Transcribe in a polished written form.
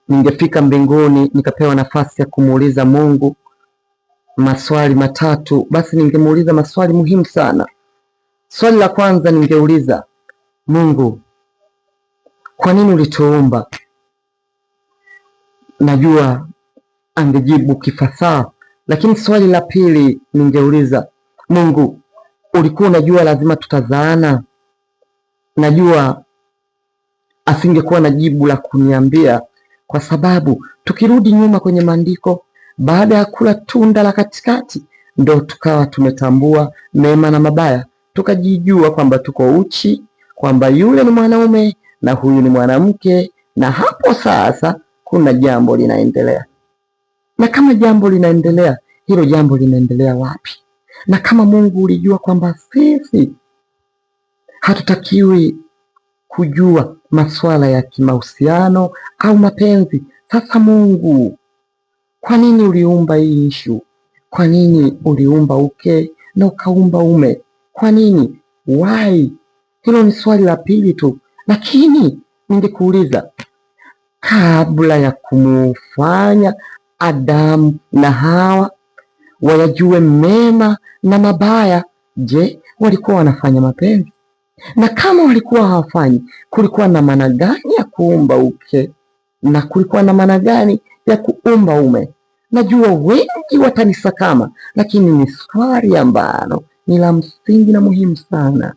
Ningefika mbinguni nikapewa nafasi ya kumuuliza Mungu maswali matatu, basi ningemuuliza maswali muhimu sana. Swali la kwanza ningeuliza, Mungu, kwa nini ulituumba? Najua angejibu kifasaha, lakini swali la pili ningeuliza, Mungu, ulikuwa unajua lazima tutazaana? Najua asingekuwa na jibu la kuniambia, kwa sababu tukirudi nyuma kwenye maandiko, baada ya kula tunda la katikati ndo tukawa tumetambua mema na mabaya, tukajijua kwamba tuko uchi, kwamba yule ni mwanaume na huyu ni mwanamke, na hapo sasa kuna jambo linaendelea. Na kama jambo linaendelea, hilo jambo linaendelea wapi? Na kama Mungu ulijua kwamba sisi hatutakiwi kujua masuala ya kimahusiano au mapenzi, sasa Mungu, kwa nini uliumba hii ishu? Kwa nini uliumba uke na ukaumba ume? Kwa nini? Why? Hilo ni swali la pili tu, lakini ningekuuliza kabla ya kumufanya Adamu na Hawa wayajue mema na mabaya, je, walikuwa wanafanya mapenzi? Na kama walikuwa hawafanyi, kulikuwa na maana gani ya kuumba uke na kulikuwa na maana gani ya kuumba ume? Najua wengi watanisakama, lakini ni swali ambalo ni la msingi na muhimu sana.